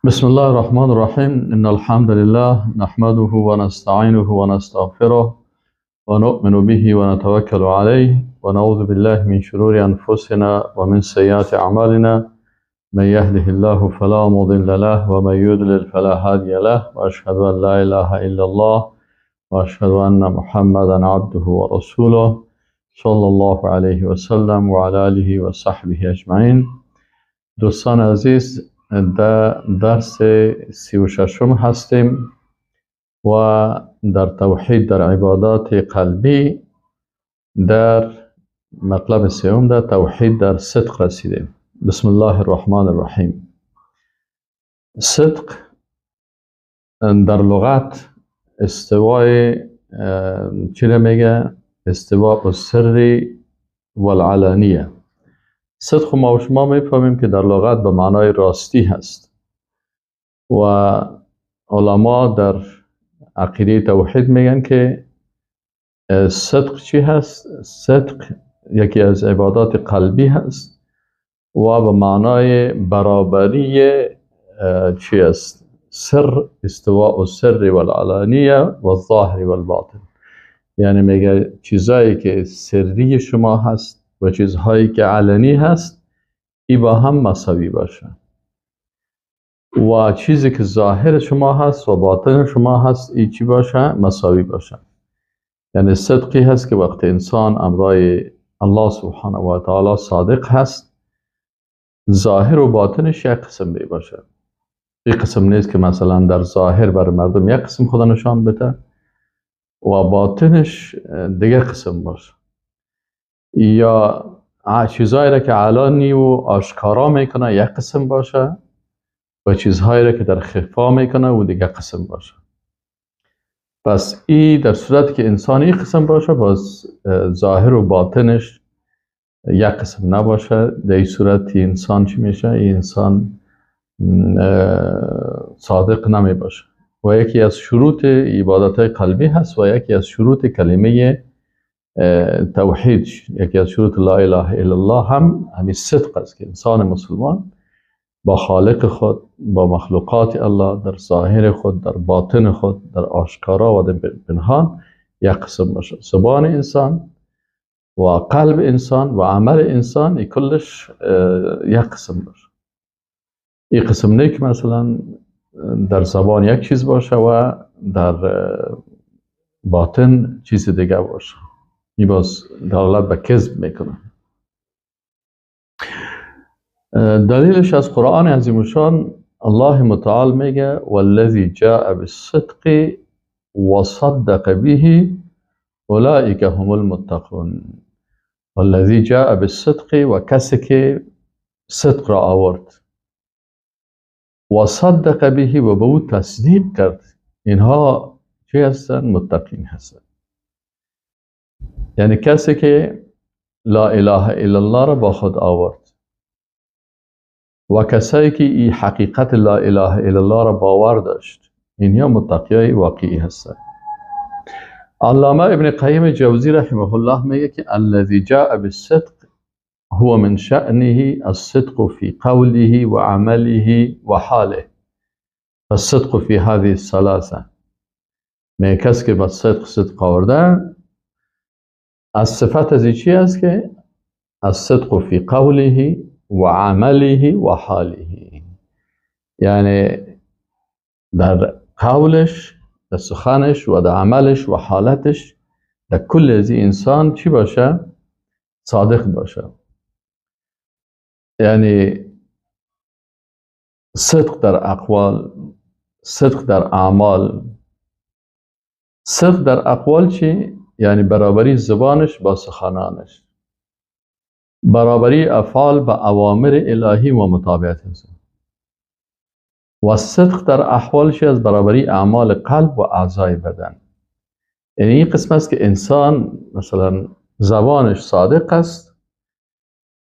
بسم الله الرحمن الرحیم. ان الحمد لله نحمده ونستعینه ونستغفره ونؤمن به ونتوکل علیه ونعوذ بالله من شرور انفسنا ومن سیئات اعمالنا. من يهده الله فلا مضل له ومن يضلل فلا هادي له، واشهد ان لا اله الا الله واشهد ان محمدا عبده ورسوله صلی الله علیه وسلم وعلى آله وصحبه اجمعین. دوستان عزیز، در درس 36 هستیم و در توحید در عبادات قلبی در مطلب سوم در توحید در صدق رسیدیم. بسم الله الرحمن الرحیم. صدق در لغت استوای چی میگه؟ استواء السر والعلانیه. صدق ما و شما میفهمیم که در لغت به معنای راستی هست و علما در عقیده توحید میگن که صدق چی هست؟ صدق یکی از عبادات قلبی هست و به معنای برابری چی است؟ سر، استواء السر والعلانیه و الظاهر والباطن. یعنی میگه چیزایی که سری شما هست و چیزهایی که علنی هست ای با هم مساوی باشه، و چیزی که ظاهر شما هست و باطن شما هست ای چی باشه؟ مساوی باشه. یعنی صدقی هست که وقتی انسان امرای الله سبحانه و تعالی صادق هست، ظاهر و باطنش یک قسم بی باشه. یک قسم نیست که مثلا در ظاهر بر مردم یک قسم خدا نشان بده و باطنش دیگه قسم باشه، یا چیزهایی را که علانی و آشکارا میکنه یک قسم باشه و چیزهایی را که در خفا میکنه و دیگه قسم باشه. پس ای در صورت که انسان یک قسم باشه، باز ظاهر و باطنش یک قسم نباشه، در این صورت انسان چی میشه؟ این انسان صادق نمی باشه. و یکی از شروط عبادت های قلبی هست و یکی از شروط کلمه توحید، یکی از شروط لا اله الا الله هم همین صدق است که انسان مسلمان با خالق خود، با مخلوقات الله، در ظاهر خود، در باطن خود، در آشکارا و در پنهان یک قسم باشه. زبان انسان و قلب انسان و عمل انسان کلش یک قسم باشه. این قسم نه که مثلا در زبان یک چیز باشه و در باطن چیز دیگه باشه. این باز دلالت به کذب میکنه. دلیلش از قرآن عظیم الشان، الله متعال میگه والذی جاء بالصدق وصدق به اولئک هم المتقون. والذی جاء بالصدق، و کسی که صدق را آورد، و صدق به، و به او تصدیق کرد، اینها چی هستند؟ متقین هستند. یعنی کسی که لا اله الا الله را با خود آورد و کسایی که این حقیقت لا اله الا الله را باور داشت، اینها متقیای واقعی هستند. علامه ابن قیم جوزی رحمه الله میگه که الذی جاء بالصدق هو من شأنه الصدق في قوله وعمله وحاله، فالصدق في هذه الثلاثه. میگه کسی که با صدق صدق آورده، از صفت از چی است که الصدق فی قوله و عمله و حاله، یعنی در قولش، در سخنش و در عملش و حالتش، در کل از انسان چی باشه؟ صادق باشه. یعنی صدق در اقوال، صدق در اعمال. صدق در اقوال چی؟ یعنی برابری زبانش با سخنانش، برابری افعال با اوامر الهی و مطابقت هست. و صدق در احوالش از برابری اعمال قلب و اعضای بدن. یعنی این قسم است که انسان مثلا زبانش صادق است،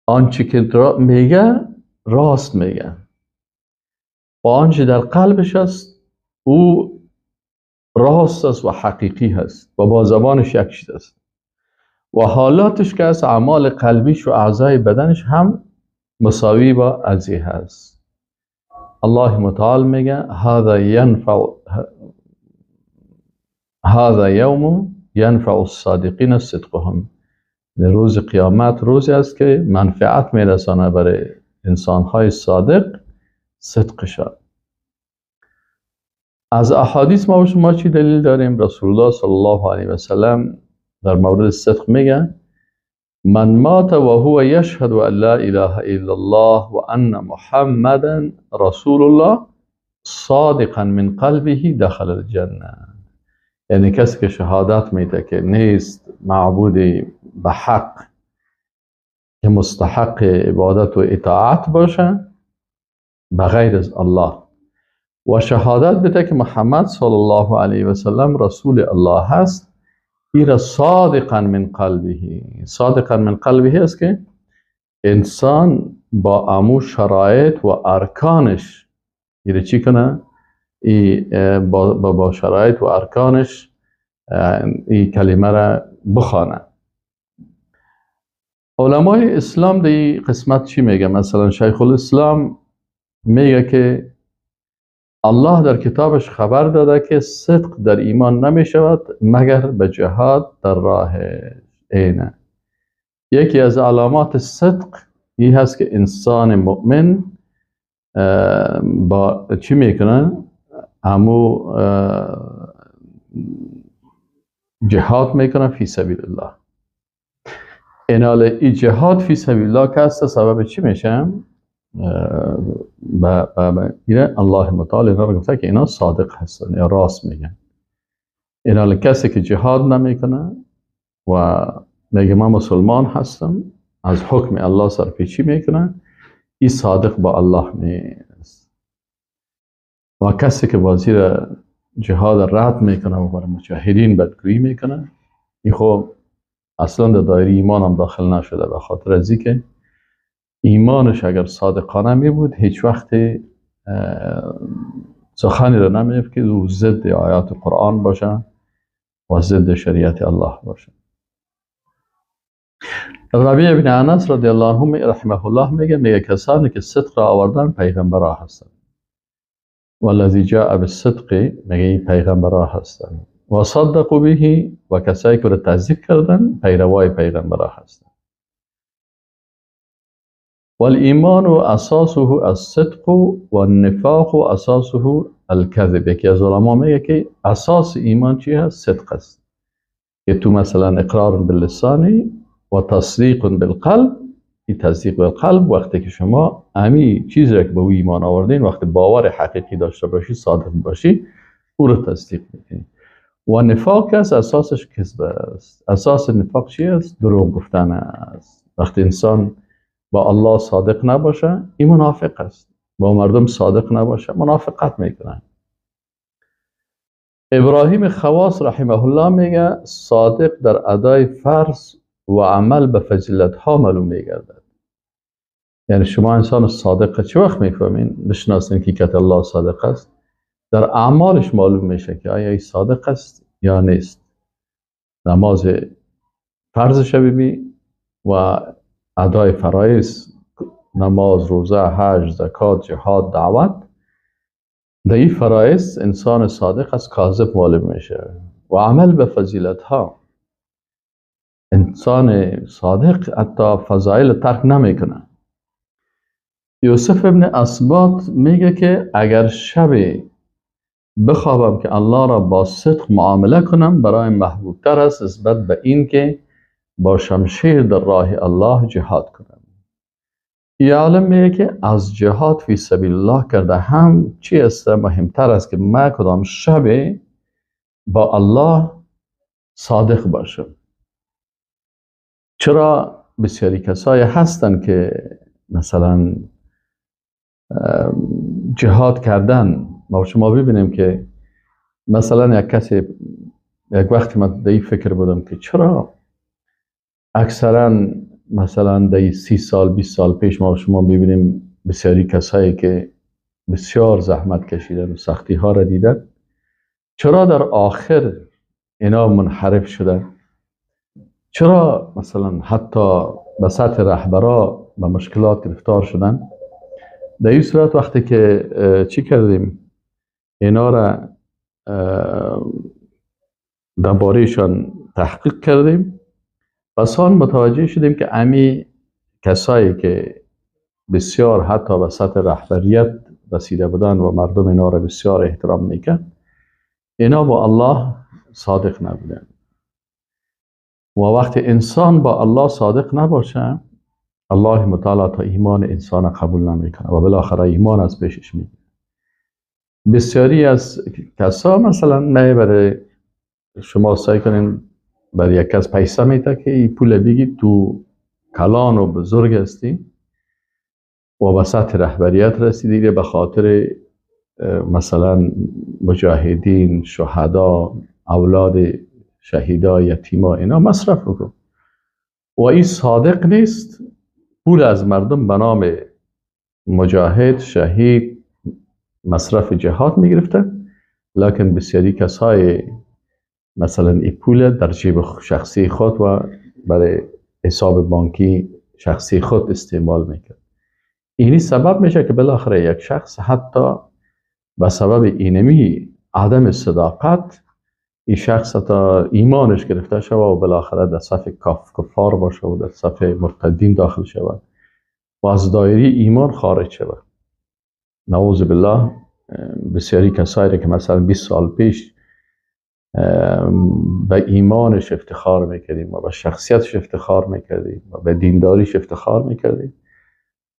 آنچه که میگه راست میگه، و آنچه در قلبش است او راست است و حقیقی هست و با زبانش یک چیز است، و حالاتش که از اعمال قلبیش و اعضای بدنش هم مساوی با ازی هست. الله متعال میگه هذا یوم ینفع الصادقین صدقهم. روز قیامت روزی است که منفعت میرسانه برای انسانهای صادق صدقشان. از احادیث ما و شما چی دلیل داریم؟ رسول الله صلی الله علیه و سلم در مورد صدق میگه من مات و هو یشهد ان لا اله الا الله و ان محمدا رسول الله صادقا من قلبه دخل الجنه. یعنی کسی که شهادت میده که نیست معبودی به حق که مستحق عبادت و اطاعت باشه بغیر از الله، و شهادت بده که محمد صلی الله علیه و سلم رسول الله هست، ایرا صادقا من قلبه. صادقا من قلبه است که انسان با امو شرایط و ارکانش ایرا چی کنه؟ ای با شرایط و ارکانش ای کلمه را بخوانه. علمای اسلام در این قسمت چی میگه؟ مثلا شیخ الاسلام میگه که الله در کتابش خبر داده که صدق در ایمان نمی شود مگر به جهاد در راه اینه. یکی از علامات صدق این هست که انسان مؤمن با چی میکنه؟ امو جهاد میکنه فی سبیل الله. اینال ای جهاد فی سبیل الله که هست سبب چی میشه؟ الله متعال اینا رو گفته که اینا صادق هستن یا راست میگن. اینا کسی که جهاد نمیکنه و میگه من مسلمان هستم، از حکم الله سرپیچی میکنه، این صادق با الله نیست. و کسی که بازی را جهاد رد میکنه و برای مجاهدین بدگویی میکنه، این خب اصلا در دایره ایمان هم داخل نشده، به خاطر از اینکه ایمانش اگر صادقانه می بود هیچ وقت سخنی را نمی که او ضد آیات قرآن باشه و ضد شریعت الله باشه. ربیع بن انس رضی الله عنه رحمه الله میگه کسانی که صدق را آوردن پیغمبرها هستند. والذی جاء بالصدق، میگه پیغمبرها هستند. و صدقوا به، و کسایی که را تصدیق کردن پیروای پیغمبرها هستند. والایمان اساسه الصدق والنفاق اساسه الكذب. یکی از علما میگه که اساس ایمان چی هست؟ صدق است. که تو مثلا اقرار باللسان و تصدیق بالقلب، این تصدیق بالقلب وقتی که شما امی چیزی که به او ایمان آوردین، وقتی باور حقیقی داشته باشی، صادق باشی، او رو تصدیق میکنی. و نفاق است اساسش کذب است. اساس نفاق چی است؟ دروغ گفتن است. وقتی انسان با الله صادق نباشه این منافق است، با مردم صادق نباشه منافقت میکنه. ابراهیم خواص رحمه الله میگه صادق در ادای فرض و عمل به فضیلت ها معلوم میگردد. یعنی شما انسان صادق چه وقت میفهمین بشناسین که کت الله صادق است؟ در اعمالش معلوم میشه که آیا این صادق است یا نیست. نماز فرض شبیبی و ادای فرایض، نماز، روزه، حج، زکات، جهاد، دعوت، در این فرایض انسان صادق از کاذب معلوم میشه. و عمل به فضیلت ها، انسان صادق حتی فضایل ترک نمیکنه. یوسف ابن اسباط میگه که اگر شب بخوابم که الله را با صدق معامله کنم برای محبوب تر است نسبت به این که با شمشیر در راه الله جهاد کنم. این عالم میگه که از جهاد فی سبیل الله کرده هم چی است مهمتر است که من کدام شب با الله صادق باشم. چرا بسیاری کسایی هستن که مثلا جهاد کردن، ما شما ببینیم که مثلا یک کسی، یک وقتی من در این فکر بودم که چرا اکثرا مثلا در 30 سال 20 سال پیش ما شما ببینیم بسیاری کسایی که بسیار زحمت کشیدن و سختی ها را دیدن، چرا در آخر اینا منحرف شدن؟ چرا مثلا حتی به سطح رهبرا به مشکلات گرفتار شدن؟ در این صورت وقتی که چی کردیم، اینا را دربارهشان تحقیق کردیم، پس آن متوجه شدیم که امی کسایی که بسیار حتی به سطح رهبریت رسیده بودن و مردم اینا را بسیار احترام میکرد، اینا با الله صادق نبودن. و وقتی انسان با الله صادق نباشه، الله متعال تا ایمان انسان قبول نمیکنه و بالاخره ایمان از پیشش میگیره. بسیاری از کسا مثلا نه برای شما سعی کنین برای یک کس پیسه میده که این پول بگی تو کلان و بزرگ هستی و به سطح رهبریت رسیدی، به خاطر مثلا مجاهدین، شهدا، اولاد شهیدا، یتیما، اینا مصرف بکن. و این صادق نیست، پول از مردم به نام مجاهد، شهید، مصرف جهاد میگرفته، لکن بسیاری کسای مثلا این پول در جیب شخصی خود و برای حساب بانکی شخصی خود استعمال میکرد. اینی سبب میشه که بالاخره یک شخص حتی به سبب اینمی عدم صداقت، این شخص حتی ایمانش گرفته شود و بالاخره در صف کفار باشه و در صف مرتدین داخل شود و از دایره ایمان خارج شود. نعوذ بالله. بسیاری کسایی که مثلا 20 سال پیش به ایمانش افتخار میکردیم و به شخصیتش افتخار میکردیم و به دینداریش افتخار میکردیم،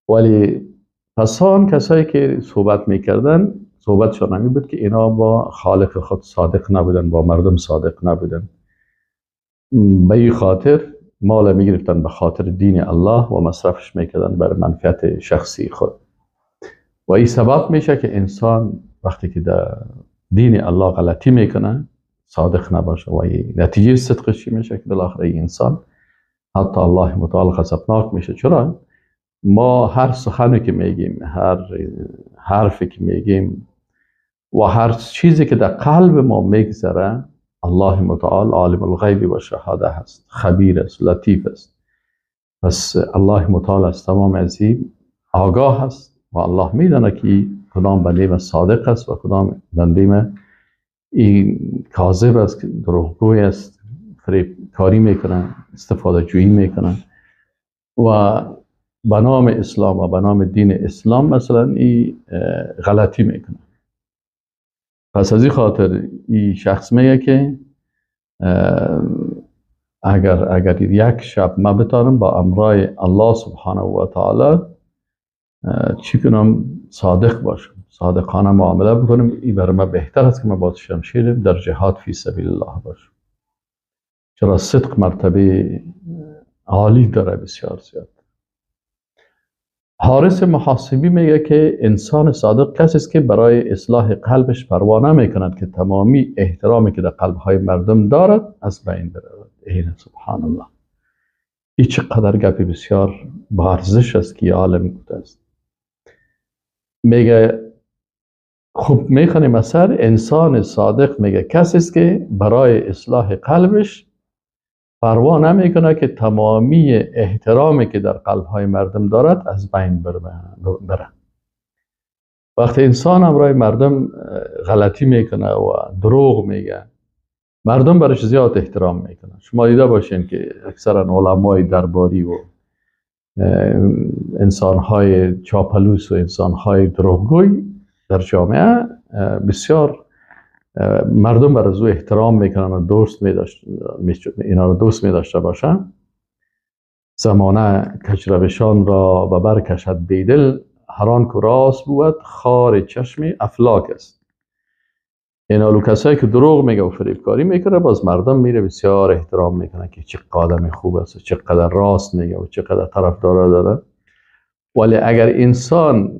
ولی پس آن کسایی که صحبت میکردن صحبتشان همی بود که اینا با خالق خود صادق نبودن، با مردم صادق نبودن. به این خاطر مال میگرفتن به خاطر دین الله و مصرفش میکردن بر منفعت شخصی خود. و این سبب میشه که انسان وقتی که در دین الله غلطی میکنه صادق نباشه و نتیجه صدقش میشه که بالاخره انسان حتی الله متعال غضبناک میشه. چرا؟ ما هر سخنی که میگیم، هر حرفی که میگیم و هر چیزی که در قلب ما میگذره، الله متعال عالم الغیب و شهاده هست، خبیر است، لطیف است. پس الله متعال از تمام ازی آگاه است و الله میدانه که کدام بنده صادق است و کدام بنده این کاذب است، دروغگوی است، فریب کاری میکنه، استفاده جویی میکنه و به نام اسلام و به نام دین اسلام مثلا این غلطی میکنه. پس از این خاطر این شخص میگه که اگر یک شب ما بتانم با امرای الله سبحانه و تعالی چی کنم، صادق باشم، صادقانه معامله بکنم، این برای من بهتر است که من با شمشیر در جهاد فی سبیل الله باشم. چرا صدق مرتبه عالی داره، بسیار زیاد. حارث محاسبی میگه که انسان صادق کسی است که برای اصلاح قلبش پروا نمیکند که تمامی احترامی که در قلبهای مردم دارد از بین برود. این سبحان الله، این چقدر گپی بسیار با ارزش است که عالم گفته است. میگه خوب میخوانیم اثر انسان صادق میگه کسی است که برای اصلاح قلبش پروا نمیکنه که تمامی احترامی که در قلبهای مردم دارد از بین بره. وقتی انسان همراه مردم غلطی میکنه و دروغ میگه، مردم برش زیاد احترام میکنه. شما دیده باشین که اکثرا علمای درباری و انسانهای چاپلوس و انسانهای دروغگوی در جامعه بسیار مردم بر از او احترام میکنن و دوست میداشت، اینا رو دوست میداشته باشن. زمانه کجروشان را به بر کشد بیدل، هر آن که راست بود خار چشم افلاک است. اینا لو کسایی که دروغ میگه و فریبکاری میکنه، باز مردم میره بسیار احترام میکنن که چه آدم خوب است و چقدر راست میگه و چقدر طرفدارا داره. ولی اگر انسان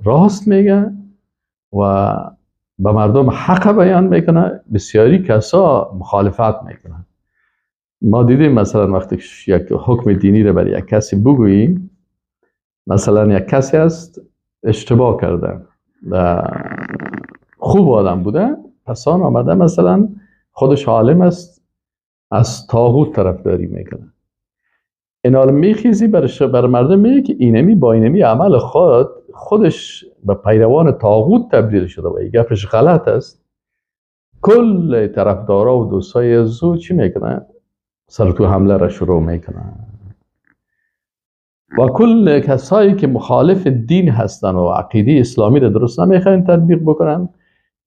راست میگه و به مردم حق بیان میکنه، بسیاری کسا مخالفت میکنن. ما دیدیم مثلا وقتی یک حکم دینی رو برای یک کسی بگوییم، مثلا یک کسی است اشتباه کرده، خوب آدم بوده، پس آن آمده مثلا خودش عالم است، از طاغوت طرفداری میکنه. اینا رو میخیزی بر مردم میگه که اینمی با اینمی عمل خودش به پیروان طاغوت تبدیل شده و این گپش غلط است. کل طرفدارا و دوستای از او چی میکنه؟ سر تو حمله را شروع میکنه و کل کسایی که مخالف دین هستن و عقیده اسلامی را درست نمیخواین تطبیق بکنن،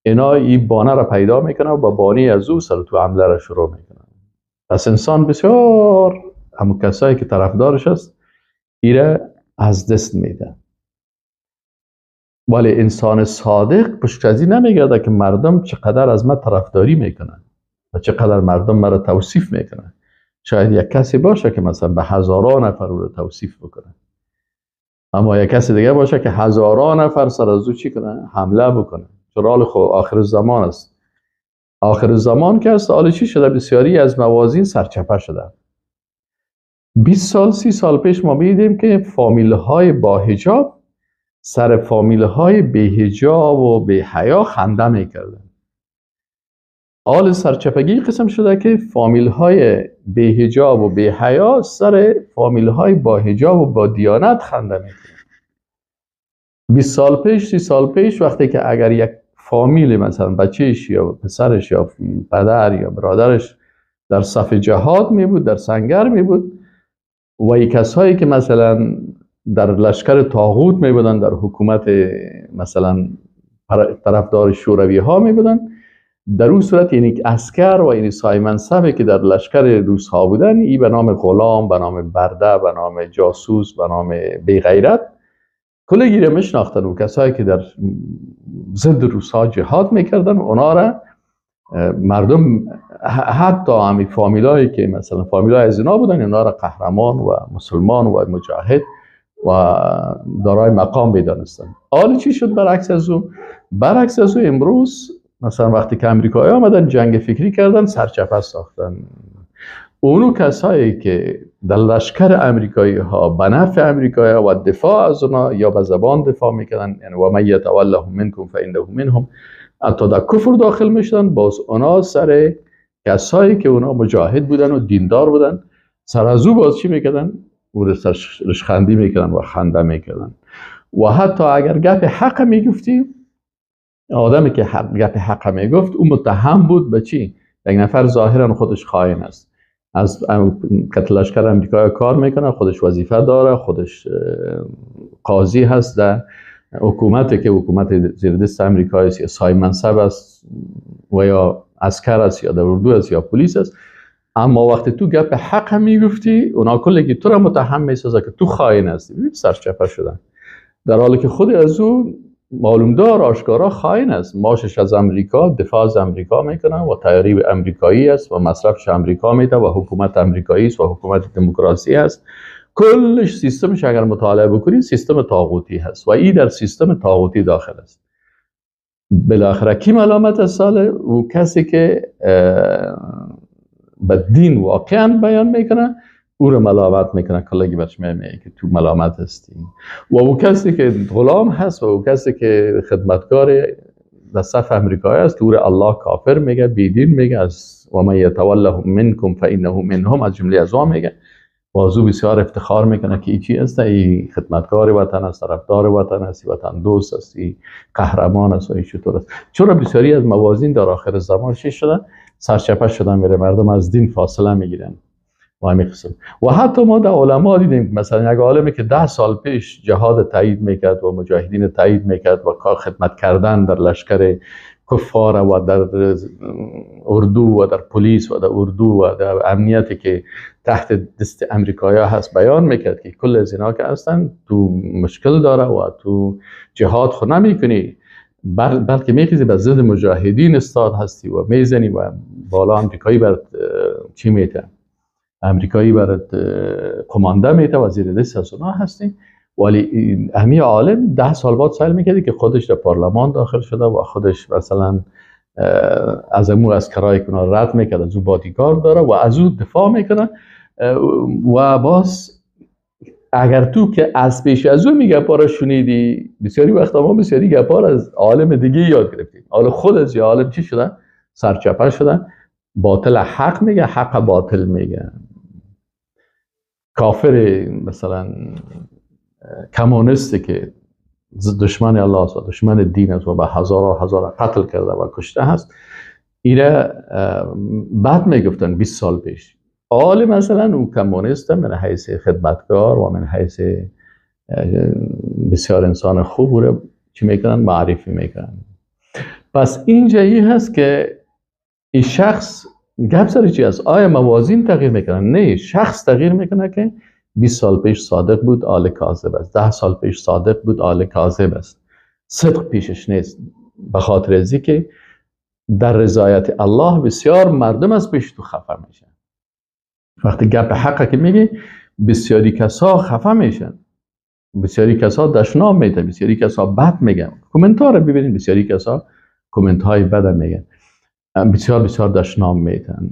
اینا این بانه را پیدا میکنن و با بانی از او سر تو حمله را شروع میکنن. پس انسان بسیار همون کسایی که طرفدارش است ایره از دست میده. ولی انسان صادق پشت از این نمیگرده که مردم چقدر از من طرفداری میکنن و چقدر مردم مرا توصیف میکنن. شاید یک کسی باشه که مثلا به هزاران نفر او رو توصیف بکنه، اما یک کسی دیگه باشه که هزاران نفر سر از او چی کنه؟ حمله بکنه. چون حال خب آخر زمان است. آخر زمان که است، حال چی شده؟ بسیاری از موازین سرچپه شده. 20 سال 30 سال پیش ما می‌دیدیم که فامیل های با حجاب سر فامیل های بی حجاب و بی حیا خنده میکردن. حال سرچپگی قسم شده که فامیل های بی حجاب و بی حیا سر فامیل های با حجاب و با دیانت خنده میکردن. 20 سال پیش 30 سال پیش وقتی که اگر یک فامیل مثلا بچهش یا پسرش یا پدر یا برادرش در صف جهاد می بود، در سنگر می بود، و ای کسایی که مثلا در لشکر طاغوت می بودن، در حکومت مثلا طرفدار شوروی ها می بودن، در اون صورت یعنی عسکر و یعنی صاحب منصبی که در لشکر روس ها بودن، ای به نام غلام، به نام برده، به نام جاسوس، به نام بی غیرت کلگی را میشناختن و کسایی که در ضد روس ها جهاد میکردن اونا را مردم، حتی همی فامیلایی که مثلا فامیلای از اینا بودن، اونا را قهرمان و مسلمان و مجاهد و دارای مقام میدانستن. حالا چی شد برعکس از او؟ برعکس از او امروز مثلا وقتی که امریکایی آمدن جنگ فکری کردن، سرچپه ساختن. اونو کسایی که در لشکر امریکایی ها به نفع امریکایی ها و دفاع از اونا یا به زبان دفاع میکردن، یعنی و من یتولهم منکم فانه منهم، حتی در کفر داخل میشدن، باز اونا سر کسایی که اونا مجاهد بودن و دیندار بودن، سر از او باز چی میکردن؟ او رشخندی میکردن و خنده میکردن. و حتی اگر گپ حق میگفتی، آدمی که گپ حق میگفت او متهم بود به چی؟ یک نفر ظاهرا خودش خائن است، از لشکر امریکا کار میکنه، خودش وظیفه داره، خودش قاضی هست در حکومت که حکومت زیر دست امریکا است، یا صاحب منصب است و یا عسکر است یا در اردو است یا پلیس است. اما وقتی تو گپ حق هم میگفتی، اونا کلی تو را متهم میسازه که تو خائن هستی. ببین سرچپه شدن، در حالی که خود از او معلوم دار آشکارا خائن است، ماشش از امریکا، دفاع از امریکا میکنه و تیاری امریکایی است و مصرفش امریکا میده و حکومت امریکایی است و حکومت دموکراسی است. کلش سیستمش اگر مطالعه بکنید سیستم طاغوتی هست و این در سیستم طاغوتی داخل است. بالاخره کی ملامت است؟ او کسی که به دین واقعا بیان میکنه او رو ملامت میکنه، کلگی برش میگه که تو ملامت هستی. و او کسی که غلام هست و او کسی که خدمتکار در صف امریکایی است، او رو الله کافر میگه، بیدین میگه، از و من یتولهم منکم فانه منهم، از جمله از او میگه. بازو بسیار افتخار میکنه که ای چی است؟ ای خدمتکار وطن است، طرفدار وطن است، وطن دوست است، ای قهرمان است و ای چطور است. چرا بسیاری از موازین در آخر زمان چی شدن؟ سرچپه شدن، میره مردم از دین فاصله میگیرن و همین قسم. و حتی ما در علما دیدیم، مثلا یک عالمی که 10 سال پیش جهاد تایید میکرد و مجاهدین تایید میکرد و کار خدمت کردن در لشکر کفار و در اردو و در پلیس و در اردو و در امنیتی که تحت دست امریکایی هست بیان میکرد که کل از اینا که هستن تو مشکل داره و تو جهاد خود نمیکنی، بلکه میخیزی به ضد مجاهدین استاد هستی و میزنی و بالا امریکایی برات چی میته، امریکایی برات قمانده میته و زیر دست از اونا هستی. ولی همی عالم 10 سال بعد سعی میکردی که خودش در پارلمان داخل شده و خودش مثلا از امو از کرای که رد میکرد، از او بادیگارد داره و از او دفاع میکنه. و باز اگر تو که از پیش از او میگه پارا شنیدی، بسیاری وقتا ما بسیاری گپار از عالم دیگه یاد گرفتیم. حالا خود از عالم چی شدن؟ سرچپه شدن، باطل حق میگه، حق باطل میگه. کافر مثلا کمونیستی که دشمن الله است و دشمن دین است و به هزارها هزار قتل کرده و کشته هست، ایره بعد میگفتن 20 سال پیش. آل مثلا او کمونیست من حیث خدمتکار و من حیث بسیار انسان خوب رو چی میکنن؟ معرفی میکنن. پس اینجا هست که این شخص گپ سر چی است؟ آیا موازین تغییر میکنن؟ نه، شخص تغییر میکنه که 20 سال پیش صادق بود آل کاذب است، 10 سال پیش صادق بود آل کاذب است. صدق پیشش نیست، به خاطر ازی که در رضایت الله بسیار مردم از پیش تو خفه میشن. وقتی گپ حق که میگی بسیاری کسا خفه میشن، بسیاری کسا دشنام میده، بسیاری کسا بد میگن. کامنت ها رو ببینید، بسیاری کسا کامنت های بد میگن، بسیار بسیار دشنام میدن.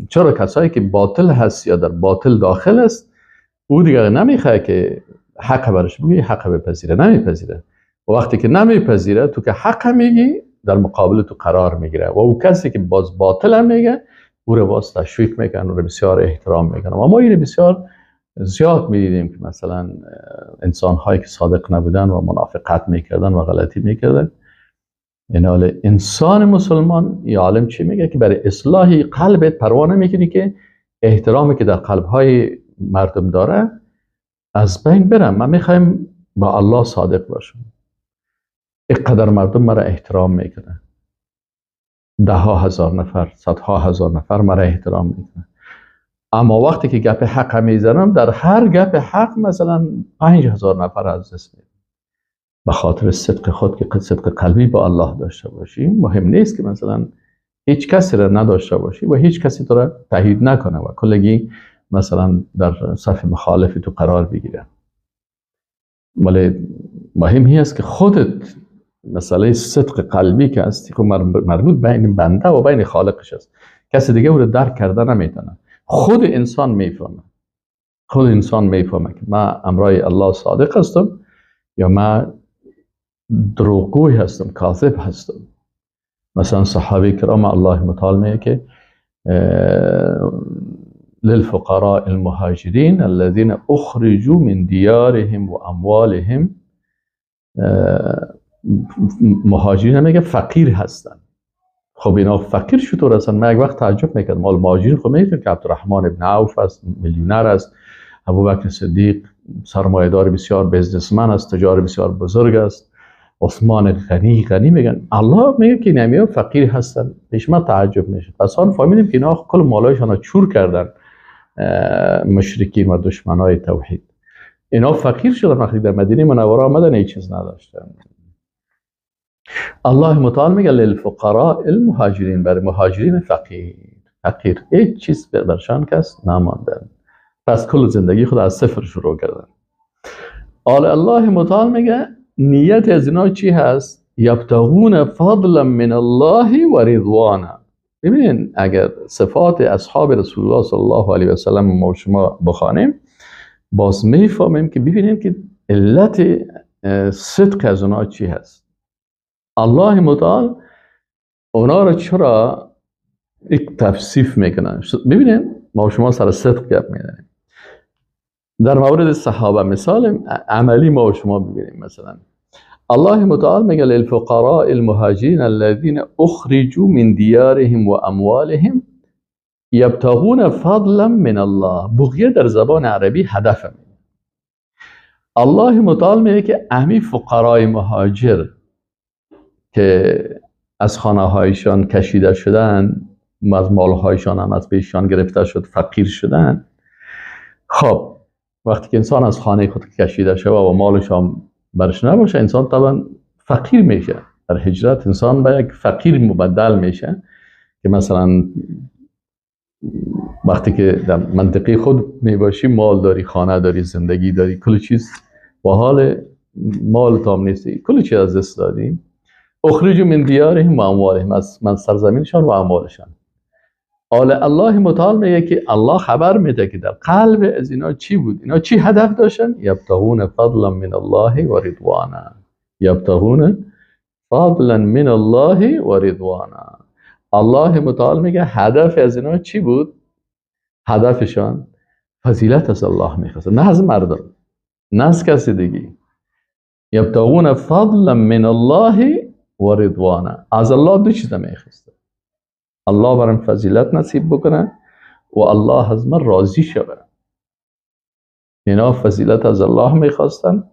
چرا؟ کسایی که باطل هست یا در باطل داخل است، او دیگه نمیخواد که حق برش بگی، حق بپذیره، نمیپذیره. و وقتی که نمیپذیره، تو که حق میگی در مقابل تو قرار میگیره و او کسی که باز باطل هم میگه او رو باز تشویق میکنن، او رو بسیار احترام میکنن. و ما اینو بسیار زیاد میدیدیم که مثلا انسان هایی که صادق نبودن و منافقت میکردن و غلطی میکردن. این حال انسان مسلمان یا عالم چی میگه؟ که برای اصلاح قلبت پروا نمیکنی که احترامی که در قلب های مردم داره از بین برم. من میخوایم با الله صادق باشم. اینقدر مردم مرا احترام میکنن، ده ها هزار نفر، صدها هزار نفر مرا احترام میکنن، اما وقتی که گپ حق میزنم در هر گپ حق مثلا 5000 نفر از دست میدم. به خاطر صدق خود که صدق قلبی با الله داشته باشیم، مهم نیست که مثلا هیچ کسی را نداشته باشی و هیچ کسی تو را تایید نکنه و کلگی مثلا در صف مخالف تو قرار بگیره. ولی مهم هی است که خودت مسئله صدق قلبی که هستی خب مربوط بین بنده و بین خالقش است، کسی دیگه او رو درک کرده نمیتونه. خود انسان میفهمه، خود انسان میفهمه که من امرای الله صادق هستم یا من دروغگوی هستم، کاذب هستم. مثلا صحابه کرام الله متعال میگه که للفقراء المهاجرین الذين اخرجوا من دیارهم و اموالهم. مهاجرین میگه فقیر هستن. خب اینا فقیر چطور هستن؟ من یک وقت تعجب میکردم. مال مهاجرین خب میگه که عبدالرحمن ابن عوف است، میلیونر است، ابوبکر صدیق سرمایه‌دار بسیار businessman است، تجار بسیار بزرگ است، عثمان غنی غنی میگن. الله میگه که اینا فقیر هستن. پیش من تعجب میشه. پس آن فهمیدیم که اینا کل مالایشان را چور کردن مشرکین و دشمنای توحید. اینا فقیر شدن وقتی در مدینه منوره آمدن، هیچ چیز نداشتن. الله متعال میگه للفقراء المهاجرین، برای مهاجرین فقیر، فقیر هیچ چیز برشان کس نماندن. پس کل زندگی خود از صفر شروع کردن. آل الله متعال میگه نیت از اینا چی هست؟ یبتغون فضلا من الله و رضوانا. ببینین اگر صفات اصحاب رسول الله صلی الله علیه و سلم ما شما بخوانیم باز میفهمیم که ببینیم که علت صدق از اونا چی هست. الله متعال اونا رو چرا یک تفسیف میکنن؟ ببینین ما شما سر صدق گپ میزنیم. در مورد صحابه مثال عملی ما و شما ببینیم. مثلا الله متعال میگه للفقراء المهاجرین الذين اخرجوا من دیارهم و اموالهم یبتغون فضلا من الله. بغیه در زبان عربی هدف میگه. الله متعال میگه که امی فقرای مهاجر که از خانه هایشان کشیده شدن، از مالهایشان هم از پیششان گرفته شد، فقیر شدن. خب وقتی که انسان از خانه خود کشیده شود و مالش هم برش نباشه، انسان طبعا فقیر میشه. در هجرت انسان به یک فقیر مبدل میشه که مثلا وقتی که در منطقه خود میباشی، مال داری، خانه داری، زندگی داری، کل چیز با حال مال تام نیستی، کل چیز از دست دادیم. اخرجوا من دیارهم و اموالهم، از من سرزمینشان و اموالشان. آل الله متعال میگه که الله خبر میده که در قلب از اینا چی بود، اینا چی هدف داشتن؟ یبتغون فضلا من الله و رضوانا. یبتغون فضلا من الله و رضوانا. الله متعال میگه هدف از اینا چی بود؟ هدفشان فضیلت از الله میخواستن، نه از مردم، نه از کسی دیگه. یبتغون فضلا من الله و رضوانه. از الله دو چیز میخواستن: الله برام فضیلت نصیب بکنه و الله از من راضی شود. اینا فضیلت از الله میخواستن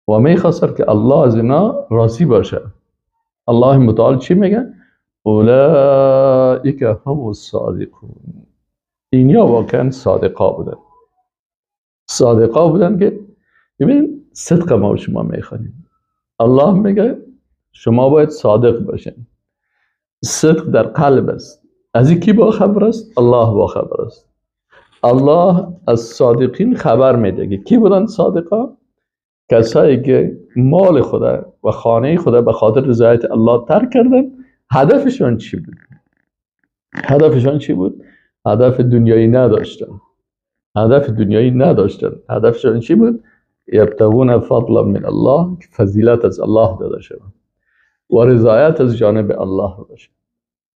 و میخواستن که الله از اینا راضی باشه. الله متعال چی میگه؟ اولئک هم الصادقون. اینا واقعا صادقا بودن. صادقا بودن که ببین صدق ما و شما میخوانیم. الله میگه شما باید صادق باشین. صدق در قلب است. از این کی با خبر است؟ الله با خبر است. الله از صادقین خبر میده که کی بودن صادقا؟ کسایی که مال خدا و خانه خدا به خاطر رضایت الله ترک کردن. هدفشان چی بود؟ هدفشان چی بود؟ هدف دنیایی نداشتن. هدف دنیایی نداشتن. هدفشان چی بود؟ یبتغون فضلا من الله، فضیلت از الله داده شود و رضایت از جانب الله باشه.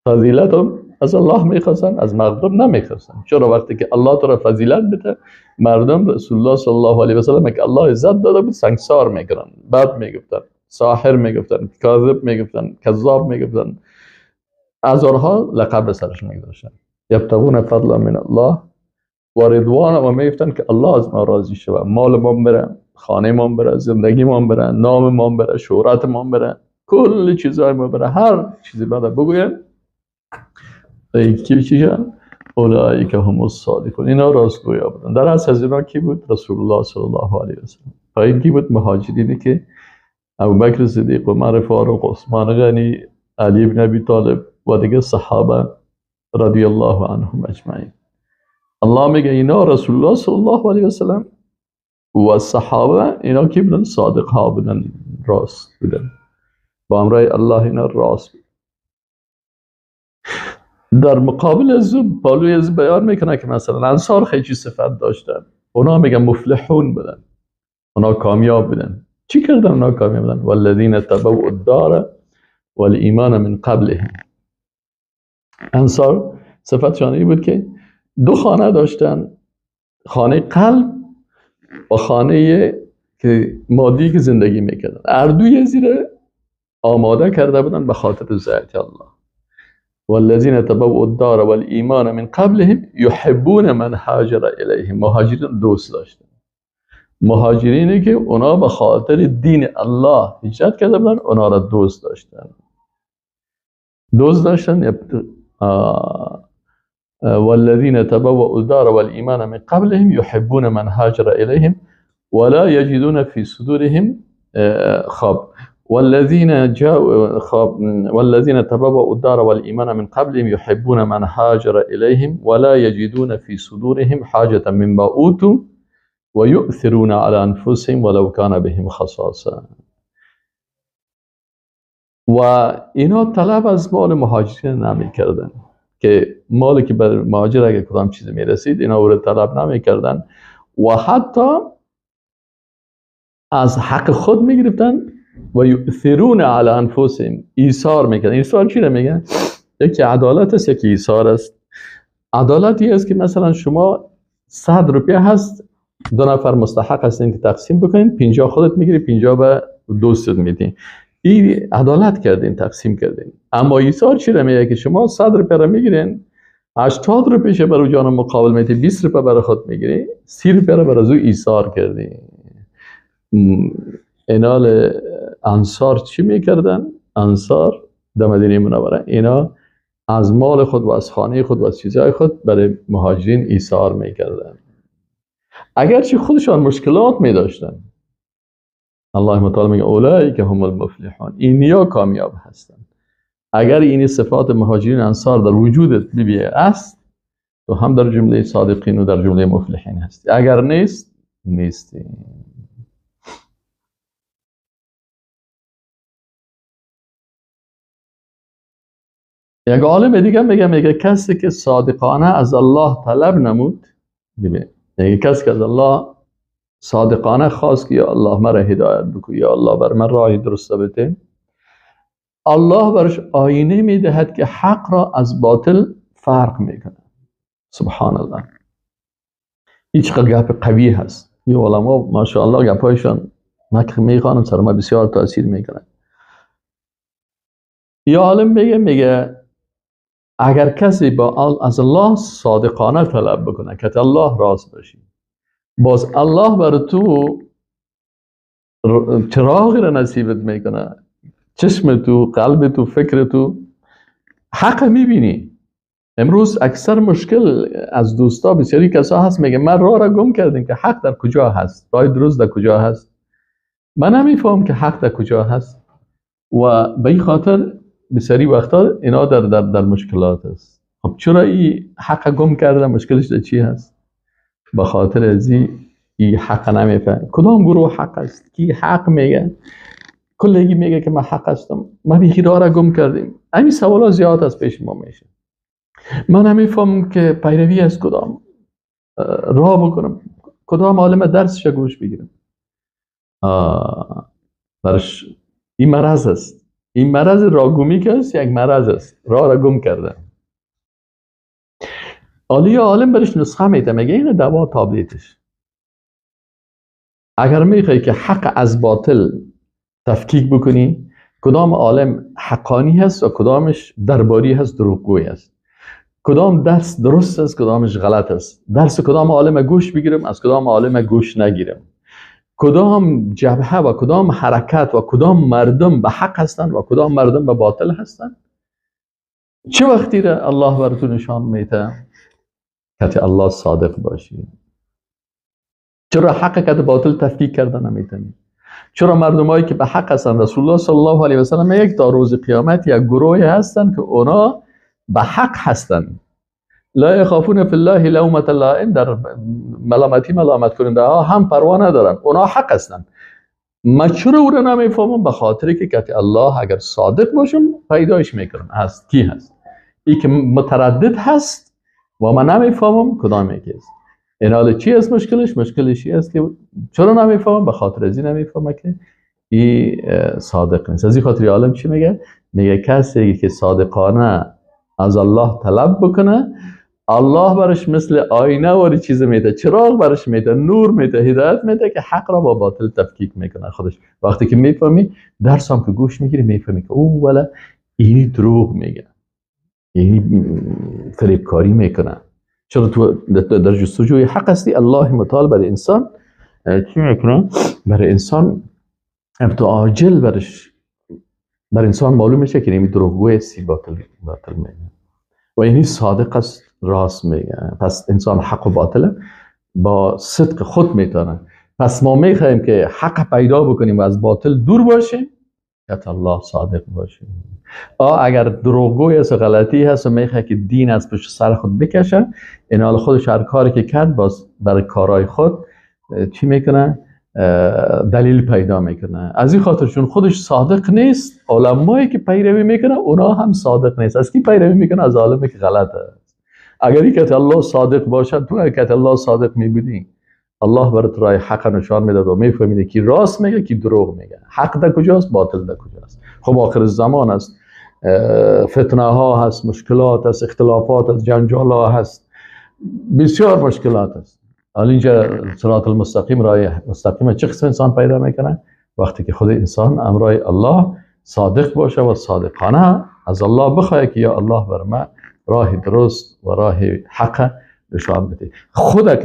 فضیلت هم از الله میخواستن، از مردم نمیخواستن. چرا؟ وقتی که الله تو را فضیلت بده، مردم رسول الله صلی الله علیه و سلم که الله عزت داده بود سنگسار میکردن، بد میگفتن، ساحر میگفتن، کاذب میگفتن، کذاب میگفتن، هزارها لقب سرش میگذاشتن. یبتغون فضلا من الله و رضوان، و میگفتن که الله از ما راضی شود، مال ما بره، خانه ما بره، زندگی ما بره، نام ما بره، شهرت ما بره، کل چیزای ما بره، هر چیزی بعد بگوین. کی چیزن؟ اولئک هم الصادقون. اینا راستگویا بودن. در اصل از اینا کی بود؟ رسول الله صلی الله علیه و سلم. این کی بود؟ مهاجرینی که ابوبکر صدیق، عمر فاروق، عثمان غنی، علی بن ابی طالب و دیگه صحابه رضی الله عنهم اجمعین. الله میگه اینا رسول الله صلی الله علیه و سلم و صحابه، اینا کی بودن؟ صادق ها بودن، راست بودن با امرای الله، اینا راست بودن. در مقابل از او پالوی از بیان میکنه که مثلا انصار خیلی صفت داشتن، اونا میگن مفلحون بودن، اونا کامیاب بودن. چی کردن اونا کامیاب بودن؟ والذین تبوؤوا الدار والایمان من قبلهم. انصار صفتشان این بود که دو خانه داشتن، خانه قلب و خانه که مادی که زندگی میکردن. هر دوی زیر آماده کرده بودن به خاطر رضایت الله. والذین تبوؤوا الدار والایمان من قبلهم یحبون من هاجر الیهم. مهاجرین دوست داشتن، مهاجرینی که اونا به خاطر دین الله هجرت کرده بودن، اونا را دوست داشتن، دوست داشتن. والذین تبوؤوا الدار والایمان من قبلهم یحبون من هاجر الیهم ولا یجدون فی صدورهم خب والذین جاءوا خب والذین تبوؤوا الدار والایمان من قبلهم یحبون من هاجر الیهم ولا یجدون فی صدورهم حاجة مما اوتوا ویؤثرون علی انفسهم ولو کان بهم خصاصة. و اینا طلب از مال مهاجرین نمی کردن که مالی که بر مهاجر اگه کدام چیزی می رسید اینا او را طلب نمی کردن و حتی از حق خود می گرفتن و یؤثرون علی انفسهم، ایثار میکردن. ایثار چی رو میگن؟ یکی عدالت است، یکی ایثار است. عدالتی است که مثلا شما 100 روپیه هست، دو نفر مستحق هستین که تقسیم بکنین، 50 خودت میگیری، 50 به دوستت میدین. این عدالت کردین، تقسیم کردین. اما ایثار چی رو میگه؟ که شما 100 روپیه رو میگیرین، 80 روپیه برای جان مقابل میدی، 20 روپیه برای خود میگیری، 30 روپیه رو برای او ایثار کردی. اینال انصار چی میکردن؟ انصار در مدینه منوره اینا از مال خود و از خانه خود و از چیزهای خود برای مهاجرین ایثار میکردن، اگرچه خودشان مشکلات میداشتن. الله متعال میگه اولئک هم المفلحون، اینیا کامیاب هستن. اگر این صفات مهاجرین انصار در وجودت ببیه است، تو هم در جمله صادقین و در جمله مفلحین هستی، اگر نیست نیستی. یک عالم دیگه میگه کسی که صادقانه از الله طلب نمود، میگه کسی که از الله صادقانه خواست که یا الله مرا هدایت بکن، یا الله بر من راه درست بده، الله برش آینه میدهد که حق را از باطل فرق میکنه. سبحان الله. این چقدر گپ قوی هست. این علما ماشاءالله گپایشان من که میخوانم سر ما بسیار تاثیر میکنه. یا عالم میگه اگر کسی با از الله صادقانه طلب بکنه که الله راست باشی، باز الله بر تو چراغی را نصیبت میکنه، چشم تو، قلب تو، فکر تو حق میبینی. امروز اکثر مشکل از دوستا بسیاری کسا هست میگه من راه را گم کردیم که حق در کجا هست، راه درست در کجا هست، من نمیفهم که حق در کجا هست. و به این خاطر بسیاری وقتا اینا در در در مشکلات است. خب چرا این حق گم کرده؟ مشکلش در چی هست؟ به خاطر از این حق نمیفهم. کدام گروه حق است؟ کی حق میگه؟ کلگی میگه که من حق هستم، ما بیخی راه را گم کردیم. همین سوالا زیاد از پیش ما میشه. من نمیفهم که پیروی از کدام راه بکنم، کدام عالم درسش گوش بگیرم. برش این مرض است، این مرض راگومی که است یک مرض است، راه را گم کرده. عالی عالم برش نسخه میده، میگه این دوا تابلیتش. اگر میخوای که حق از باطل تفکیک بکنی، کدام عالم حقانی هست و کدامش درباری هست، دروغگوی است، کدام درس درست است، کدامش غلط است، درس کدام عالم گوش بگیرم، از کدام عالم گوش نگیرم، کدام جبهه و کدام حرکت و کدام مردم به حق هستند و کدام مردم به باطل هستند. چه وقتی را الله براتون نشان میده؟ که الله صادق باشی. چرا حق که باطل تفکیک کرده نمیتونی؟ چرا مردمایی که به حق هستند، رسول الله صلی الله علیه و سلم یک تا روز قیامت یک گروهی هستند که اونا به حق هستند، لا یخافون فی الله لومة لائم، در ملامتی ملامت کننده ها هم پروا ندارن، اونا حق هستند. ما چرا او را نمیفهمم؟ به خاطر که الله اگر صادق باشم پیدایش میکنم هست کی هست. ای که متردد هست و من نمیفهمم کدام یکی است. این حال چی است مشکلش؟ مشکلش این است که چرا نمیفهمم؟ به خاطر از این نمیفهمم که ای صادق نیست. از این خاطر عالم چی میگه؟ میگه کسی که صادقانه از الله طلب بکنه، الله برش مثل آینه واری چیز میده، چراغ برش میده، نور میده، هدایت میده که حق را با باطل تفکیک میکنه خودش. وقتی که میفهمی، درس هم که گوش میگیری میفهمی که او ولا اینی دروغ میگه، اینی فریبکاری میکنه. چرا تو در جستجوی حق هستی؟ الله متعال برای انسان چی میکنه؟ برای انسان عاجل برش بر انسان معلوم میشه که اینی دروغگوی سی باطل میگه و اینی صادق است، راست میگه. پس انسان حق و باطل با صدق خود میتونه. پس ما میخوایم که حق پیدا بکنیم و از باطل دور باشیم، که الله صادق باشیم. اگر دروغگوی است و غلطی هست و میخواد که دین از پشت سر خود بکشه، این حال خودش هر کاری که کرد باز برای کارهای خود چی میکنه؟ دلیل پیدا میکنه. از این خاطر چون خودش صادق نیست، علمایی که پیروی میکنه اونا هم صادق نیست. از کی پیروی میکنه؟ از عالمی که غلط است. اگر این که الله صادق باشد، تو اگر که الله صادق میبودی، الله برات راه حق نشان میداد و میفهمیده کی راست میگه کی دروغ میگه، حق در کجاست، باطل در کجاست. خب آخر زمان است، فتنه ها هست، مشکلات هست، اختلافات هست، جنجال ها هست، بسیار مشکلات هست. حالا اینجا صراط المستقیم، راه مستقیم چه قسم انسان پیدا میکنه؟ وقتی که خود انسان امرای الله صادق باشه و صادقانه از الله بخواد که یا الله بر من راه درست و راه حق نشان بده. خود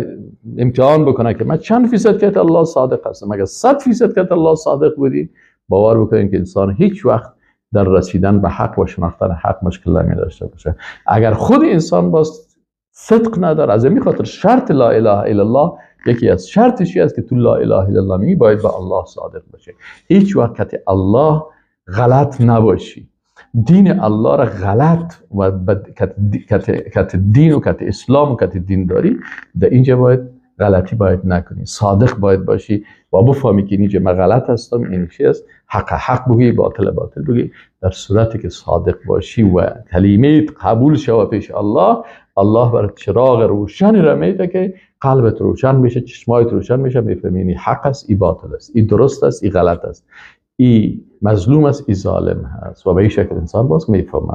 امتحان بکنه که من چند فیصد که الله صادق هستم. اگر 100% که الله صادق بودی، باور بکنید که انسان هیچ وقت در رسیدن به حق و شناختن حق مشکل نمی داشته باشه. اگر خود انسان باز صدق نداره، از این خاطر شرط لا اله الا الله، یکی از شرطش است که تو لا اله الا الله میگی باید به الله صادق باشی. هیچ وقت که الله غلط نباشی، دین الله را غلط و کت دین و کت اسلام و کت دینداری در اینجا باید غلطی باید نکنی، صادق باید باشی و بفهمی که اینجا من غلط هستم، این چی است، حق حق بگی، باطل باطل بگی. در صورتی که صادق باشی و کلمه قبول شوه پیش الله، الله برات چراغ روشنی را میده که قلبت روشن میشه، چشمایت روشن میشه، میفهمی این حق است، این باطل است، این درست است، این غلط است، این مظلوم است، این ظالم هست و به این شکل انسان باز میفهمه.